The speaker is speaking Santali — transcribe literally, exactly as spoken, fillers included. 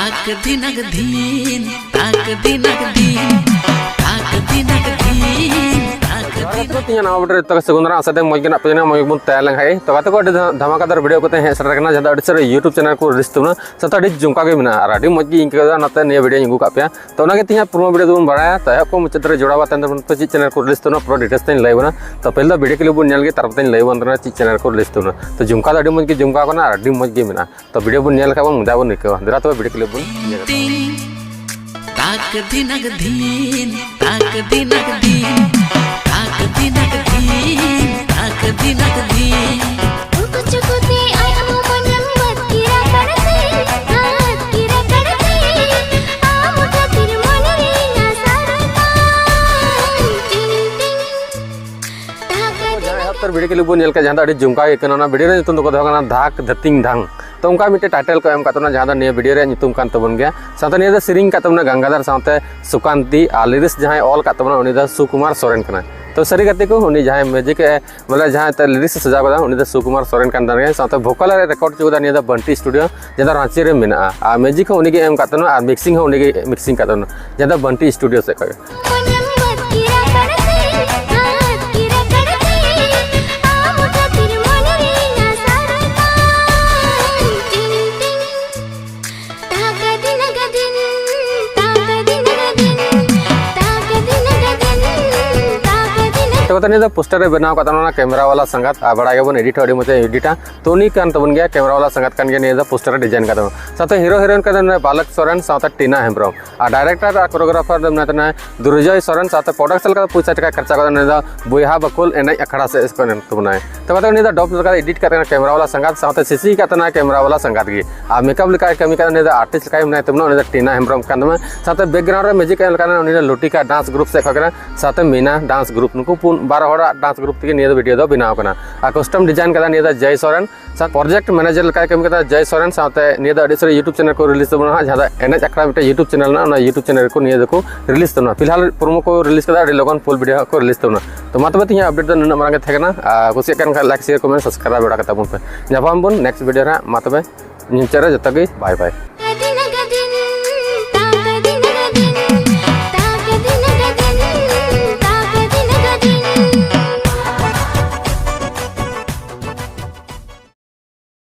ᱛᱟᱠ ᱫᱤᱱᱟᱜ ᱫᱤᱱ, ᱛᱟᱠ ᱫᱤᱱᱟᱜ ᱫᱤᱱ, ᱛᱟᱠ ᱫᱤᱱᱟᱜ ᱫᱤᱱ, ᱛᱟᱠ ᱡᱚᱦᱟᱨ ᱜᱟᱛᱮ ᱠᱚ, ᱛᱮᱦᱮᱧᱟᱜ ᱱᱟᱣᱟ video ᱨᱮ ᱡᱚᱛᱚ ᱜᱮ ᱥᱟᱹᱜᱩᱱ ᱫᱟᱨᱟᱢ᱾ ᱟᱥᱟ ᱫᱟᱹᱧ ᱢᱚᱡᱽ ᱜᱮ ᱢᱮᱱᱟᱜ ᱯᱮᱭᱟ, ᱢᱚᱡᱽ ᱜᱮᱵᱚᱱ ᱛᱟᱦᱮᱸ ᱞᱮᱱ ᱠᱷᱟᱡ᱾ ᱛᱚ ᱜᱟᱛᱮ ᱠᱚ, ᱟᱹᱰᱤ ᱫᱷᱟ-, ᱫᱷᱟᱢᱟᱠᱟᱫᱟᱨ video ᱠᱟᱛᱮ ᱦᱮᱡ ᱥᱮᱴᱮᱨ ᱟᱠᱟᱱᱟ, ᱡᱟᱦᱟᱸ ᱫᱚ ᱟᱹᱰᱤ ᱥᱟᱹᱨᱤ YouTube channel ᱠᱚ release ᱛᱟᱵᱚᱱᱟ, ᱥᱟᱶᱛᱮ ᱟᱹᱰᱤ ᱡᱚᱢᱠᱟᱣ ᱜᱮ ᱢᱮᱱᱟᱜᱼᱟ ᱟᱨ ᱟᱹᱰᱤ ᱢᱚᱡᱽ ᱜᱮ ᱤᱧ ᱟᱹᱭᱠᱟᱹᱣ ᱫᱟ, ᱚᱱᱟᱛᱮ ᱱᱤᱭᱟᱹ video ᱤᱧ ᱟᱹᱜᱩ ᱠᱟᱜ ᱯᱮᱭᱟ᱾ ᱛᱚ ᱚᱱᱟᱜᱮ ᱛᱮᱦᱮᱧᱟᱜ promo video ᱫᱚᱵᱚᱱ ᱵᱟᱲᱟᱭᱟ᱾ ᱛᱚ ᱮᱦᱚᱵ ᱠᱚ ᱢᱩᱪᱟᱹᱫ ᱫᱷᱟᱹᱨᱤᱡ ᱡᱚᱲᱟᱣ ᱟᱛᱮ ᱛᱟᱵᱚᱱ ᱯᱮ, ᱪᱮᱫ channel ᱠᱚ release ᱛᱟᱵᱚᱱᱟ, ᱯᱩᱨᱟᱹ details ᱛᱮᱧ ᱞᱟᱹᱭ ᱟᱵᱚᱱᱟ᱾ ᱛᱚ ᱯᱟᱹᱦᱤᱞ ᱫᱚ video clip ᱵᱚᱱ ᱧᱮᱞ ᱜᱮ, ᱛᱟᱨᱯᱚᱨ ᱛᱮᱧ ᱞᱟᱹᱭ ᱟᱵᱚᱱ ᱠᱟᱱᱟ ᱪᱮᱫ channel ᱠᱚ release ᱛᱟᱵᱚᱱᱟ᱾ ᱛᱚ ᱡᱚᱢᱠᱟᱣ ᱫᱚ ᱟᱹᱰᱤ ᱢᱚᱡᱽ ᱜᱮ ᱡᱚᱢᱠᱟᱣ ᱠᱟᱱᱟ ᱟᱨ ᱟᱹᱰᱤ ᱢᱚᱡᱽ ᱜᱮ ᱢᱮᱱᱟᱜᱼᱟ᱾ ᱛᱚ video ᱵᱚᱱ ᱧᱮᱞ ᱞᱮᱠᱷᱟᱡ ᱵᱚᱱ ᱢᱚᱡᱟ ᱵᱚᱱ ᱟᱹᱭᱠᱟᱹᱣᱟ᱾ ᱫᱮᱞᱟ ᱛᱚᱵᱮ video clip ᱵᱚᱱ ᱧᱮᱞ ᱞᱮᱠᱷᱟᱡ᱾ ᱛᱟᱠ ᱫᱤᱱᱟᱜ ᱫᱤᱱ, ᱛᱟᱠ ᱫᱤᱱᱟᱜ ᱫᱤᱱ, ᱛᱟᱠ ᱫᱤᱱᱟᱜ ᱫᱤᱱ, ᱛᱟᱠ ᱫᱤᱱᱟᱜ ᱫᱤᱱ᱾ ᱩᱠᱩ ᱪᱩᱠᱩᱛᱮ ᱟᱭ ᱟᱢ ᱢᱚᱱᱮᱢ ᱵᱟᱹᱫ ᱠᱤᱨᱟ ᱠᱟᱲᱛᱮ, ᱵᱟᱹᱫ ᱠᱤᱨᱟ ᱠᱟᱲᱛᱮ, ᱟᱢ ᱠᱷᱟᱹᱛᱤᱨ ᱢᱚᱱᱮ ᱨᱮᱱᱟᱜ ᱥᱟᱨᱛᱟ᱾ ᱴᱤᱝ ᱴᱤᱝ᱾ ᱡᱟᱦᱟᱸ ᱮᱦᱚᱵ ᱩᱛᱟᱹᱨ video clip ᱵᱚᱱ ᱧᱮᱞ ᱠᱮᱫ, ᱡᱟᱦᱟᱸ ᱫᱚ ᱟᱹᱰᱤ ᱡᱚᱢᱠᱟᱣ ᱜᱮ ᱠᱟᱱᱟ, ᱚᱱᱟ video ᱨᱮ ᱧᱩᱛᱩᱢ ᱫᱚᱠᱚ ᱫᱚᱦᱚ ᱠᱟᱱᱟ ᱫᱷᱟᱠ ᱫᱷᱟᱹᱛᱤᱝ ᱫᱷᱟᱝ᱾ ᱛᱚ ᱚᱱᱠᱟ ᱢᱤᱫᱴᱮᱱ title ᱠᱚ ᱮᱢ ᱠᱟᱜ ᱛᱟᱵᱚᱱᱟ, ᱡᱟᱦᱟᱸ ᱫᱚ ᱱᱤᱭᱟᱹ video ᱨᱮᱭᱟᱜ ᱧᱩᱛᱩᱢ ᱠᱟᱱ ᱛᱟᱵᱚᱱ ᱜᱮᱭᱟ᱾ ᱥᱟᱶᱛᱮ ᱱᱤᱭᱟᱹ ᱫᱚ ᱥᱮᱨᱮᱧ ᱠᱟᱜ ᱛᱟᱵᱚᱱᱟ ᱜᱟᱝᱜᱟᱫᱷᱟᱨ ᱥᱟᱶᱛᱮ ᱥᱩᱠᱟᱱᱛᱤ, ᱟᱨ lyrics ᱡᱟᱦᱟᱸᱭ ᱚᱞ ᱠᱟᱜ ᱛᱟᱵᱚᱱᱟ ᱩᱱᱤ ᱫᱚ ᱥᱩᱠᱩᱢᱟᱨ ᱥᱚᱨᱮᱱ ᱠᱟᱱᱟᱭ᱾ ᱛᱚ ᱥᱟᱹᱨᱤ ᱜᱟᱛᱮ ᱠᱚ, ᱩᱱᱤ ᱡᱟᱦᱟᱸᱭ music ᱮ, ᱵᱚᱞᱮ ᱡᱟᱦᱟᱸᱭ ᱛᱮ lyrics ᱮ ᱥᱟᱡᱟᱣ ᱠᱟᱫᱟ ᱩᱱᱤ ᱫᱚ ᱥᱩᱠᱩᱢᱟᱨ ᱥᱚᱨᱮᱱ ᱠᱟᱱ ᱛᱟᱵᱚᱱ ᱜᱮᱭᱟ᱾ ᱥᱟᱶᱛᱮ vocal ᱮ record ᱦᱚᱪᱚ ᱠᱟᱫᱟ ᱱᱤᱭᱟᱹ ᱫᱚ ᱵᱟᱱᱴᱤ studio, ᱡᱟᱦᱟᱸ ᱫᱚ ᱨᱟᱸᱪᱤ ᱨᱮ ᱢᱮᱱᱟᱜᱼᱟ᱾ ᱟᱨ music ᱦᱚᱸ ᱩᱱᱤ ᱜᱮ ᱮᱢ ᱠᱟᱜ ᱛᱟᱵᱚᱱᱟ ᱟᱨ mixing ᱦᱚᱸ ᱩᱱᱤ ᱜᱮ mixing ᱠᱟᱜ ᱛᱟᱵᱚᱱᱟ, ᱡᱟᱦᱟᱸ ᱫᱚ ᱵᱟᱱᱴᱤ studio ᱥᱮᱫ ᱠᱷᱚᱱ ᱜᱮ᱾ ᱛᱚ ᱜᱟᱛᱮ, ᱱᱤᱭᱟᱹ ᱫᱚ poster ᱮ ᱵᱮᱱᱟᱣ ᱠᱟᱫ ᱛᱟᱵᱚᱱᱟ camera ᱣᱟᱞᱟ ᱥᱟᱸᱜᱟᱛ, ᱟᱨ ᱵᱟᱲᱟᱭ ᱜᱮᱵᱚᱱ edit ᱦᱚᱸ ᱟᱹᱰᱤ ᱢᱚᱡᱽ ᱮ edit ᱟ᱾ ᱛᱚ ᱩᱱᱤ ᱠᱟᱱ ᱛᱟᱵᱚᱱ ᱜᱮᱭᱟ, camera ᱣᱟᱞᱟ ᱥᱟᱸᱜᱟᱛ ᱠᱟᱱ ᱜᱮᱭᱟ ᱱᱤᱭᱟᱹ ᱫᱚ poster ᱮ design ᱠᱟᱫ ᱛᱟᱵᱚᱱᱟ᱾ ᱥᱟᱶᱛᱮ hero heroine ᱠᱟᱱ ᱛᱟᱵᱚᱱᱟ ᱵᱟᱞᱚᱠ ᱥᱚᱨᱮᱱ ᱥᱟᱶᱛᱮ ᱴᱤᱱᱟ ᱦᱮᱢᱵᱨᱚᱢ᱾ ᱟᱨ director ᱟᱨ choreographer ᱫᱚ ᱢᱮᱱᱟᱭ ᱛᱟᱵᱚᱱᱟ ᱫᱩᱨᱡᱚᱭ ᱥᱚᱨᱮᱱ, ᱥᱟᱶᱛᱮ production ᱞᱮᱠᱟᱛᱮ ᱯᱚᱭᱥᱟ ᱴᱟᱠᱟ ᱠᱷᱚᱨᱪᱟ ᱠᱟᱛᱮ ᱱᱩᱭ ᱫᱚ ᱵᱚᱭᱦᱟ ᱵᱟᱠᱩᱞ ᱮᱱᱮᱡ ᱟᱠᱷᱲᱟ ᱥᱮᱫ ᱠᱚ ᱮᱱᱮᱡ ᱛᱟᱵᱚᱱᱟᱭ᱾ ᱛᱚᱵᱮ ᱫᱚ ᱩᱱᱤ ᱫᱚ dub ᱞᱮᱠᱟᱛᱮ edit ᱠᱟᱜ ᱛᱟᱦᱮᱱᱟ camera ᱣᱟᱞᱟ ᱥᱟᱸᱜᱟᱛ, ᱥᱟᱶᱛᱮ CC ᱠᱟᱜ ᱛᱟᱦᱮᱱᱟ camera ᱣᱟᱞᱟ ᱥᱟᱸᱜᱟᱛ ᱜᱮ᱾ ᱟᱨ makeup ᱞᱮᱠᱟᱭ ᱠᱟᱹᱢᱤ ᱠᱟᱜ ᱩᱱᱤ ᱫᱚ artist ᱞᱮᱠᱟᱭ ᱢᱮᱱᱟᱭ ᱛᱟᱵᱚᱱᱟ, ᱩᱱᱤ ᱫᱚ ᱴᱤᱱᱟ ᱦᱮᱢᱵᱨᱚᱢ ᱠᱟᱱ ᱛᱟᱵᱚᱱᱟ᱾ ᱥᱟᱶᱛᱮ background ᱨᱮ music ᱮᱢ ᱞᱮᱠᱟᱱ ᱩᱱᱤ ᱫᱚ ᱞᱩᱴᱤᱠᱟ dance group ᱥᱮᱫ ᱠᱷᱚᱱ ᱠᱟᱱᱟ, ᱥᱟᱶᱛᱮ ᱢᱤᱱᱟ dance group, ᱱᱩᱠᱩ ᱯᱩᱱ ᱵᱟᱨ ᱦᱚᱲᱟᱜ dance group ᱛᱮᱜᱮ ᱱᱤᱭᱟᱹ ᱫᱚ video ᱫᱚ ᱵᱮᱱᱟᱣ ᱠᱟᱱᱟ᱾ ᱟᱨ costume design ᱠᱟᱫᱟ ᱱᱤᱭᱟᱹ ᱫᱚ ᱡᱚᱭ ᱥᱚᱨᱮᱱ᱾ ᱥᱟᱶ project manager ᱞᱮᱠᱟᱭ ᱠᱟᱹᱢᱤ ᱠᱟᱫᱟ ᱡᱚᱭ ᱥᱚᱨᱮᱱ᱾ ᱥᱟᱶᱛᱮ ᱱᱤᱭᱟᱹ ᱫᱚ ᱟᱹᱰᱤ ᱥᱟᱹᱨᱤ YouTube channel ᱠᱚ release ᱛᱟᱵᱚᱱᱟ ᱦᱟᱸᱜ, ᱡᱟᱦᱟᱸ ᱫᱚ ᱮᱱᱮᱡ ᱟᱠᱷᱲᱟ ᱢᱤᱫᱴᱮᱱ YouTube channel ᱢᱮᱱᱟᱜᱼᱟ, ᱚᱱᱟ YouTube channel ᱨᱮᱠᱚ ᱱᱤᱭᱟᱹ ᱫᱚᱠᱚ release ᱛᱟᱵᱚᱱᱟ᱾ ᱯᱷᱤᱞᱦᱟᱞ promo ᱠᱚ release ᱠᱟᱫᱟ, ᱟᱹᱰᱤ ᱞᱚᱜᱚᱱ full video ᱦᱟᱸᱜ ᱠᱚ release ᱛᱟᱵᱚᱱᱟ᱾ ᱛᱚ ᱢᱟ ᱛᱚᱵᱮ ᱛᱮᱦᱮᱧᱟᱜ update ᱫᱚ ᱱᱩᱱᱟᱹᱜ ᱢᱟᱨᱟᱝ ᱜᱮ ᱛᱟᱦᱮᱸ ᱠᱟᱱᱟ᱾ ᱟᱨ ᱠᱩᱥᱤᱭᱟᱜ ᱠᱟᱱ ᱠᱷᱟᱱ like, share, comment, subscribe ᱵᱟᱲᱟ ᱠᱟᱛᱟ ᱵᱚᱱ ᱯᱮ᱾ ᱧᱟᱯᱟᱢ ᱵᱚᱱ next video ᱨᱮ ᱦᱟᱸᱜ᱾ ᱢᱟ ᱛᱚᱵᱮ ᱢᱩᱪᱟᱹᱫ ᱨᱮ ᱡᱚᱛᱚ ᱜᱮ bye bye᱾